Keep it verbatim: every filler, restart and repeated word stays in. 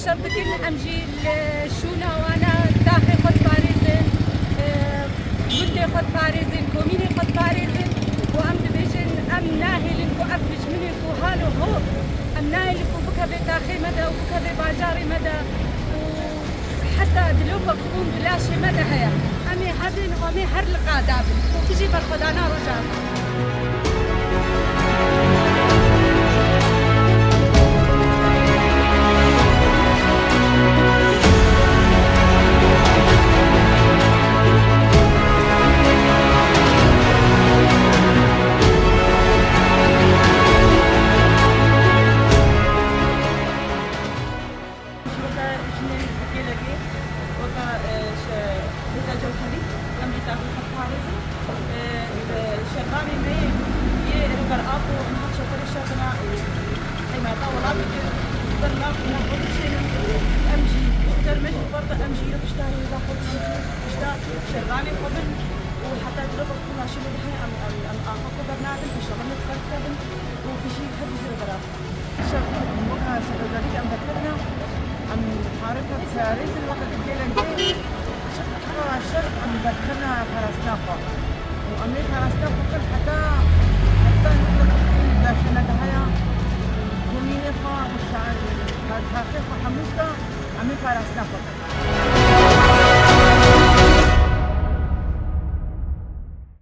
Şer bikin, em jî li şûna wana taxê xwe diparêzin, e, gundê xwe diparêzin, komînê xwe diparêzin û em dibêjin, em nahêlin ku ev dijminê ku halo ho, em nahêlin ku bikeve taxê me de û bikeve bajarê me de û heta dilopek xûn di laşê me de heye. Em ê hebin û em ê her li qada bin û bijî berxwedana Rojava. Weke jinê gelekê, weke, e, şe-, hêza cewherî, em jî taxê xwe diparêzin. E, e, şervanê me yê, yê Rêber Apo, niha çeperê şer dina, e, qîmeta welatê kir, ber nav ina xwe dişênin. Em jî, ser me jî ferq e, em jî yê pişta hêza xwe bin, em jî pişta şervanê xwe bin û heta dilo xwe naşî lê dihe, em, em, em axa xwe bernadin, înşallah em fer dikevin û bijî her bijî Rêber Apo. Şer, weke şerwezarî em derketine, em parêz parêzin weke gelek dê, şer, şer em derketine parastina xwe. Û em ê parastina xwe bikin heta, heta nû laşê me de heye, komînê xwe û şa-, taxê xwe hemû şta em ê parastina xwe bikin.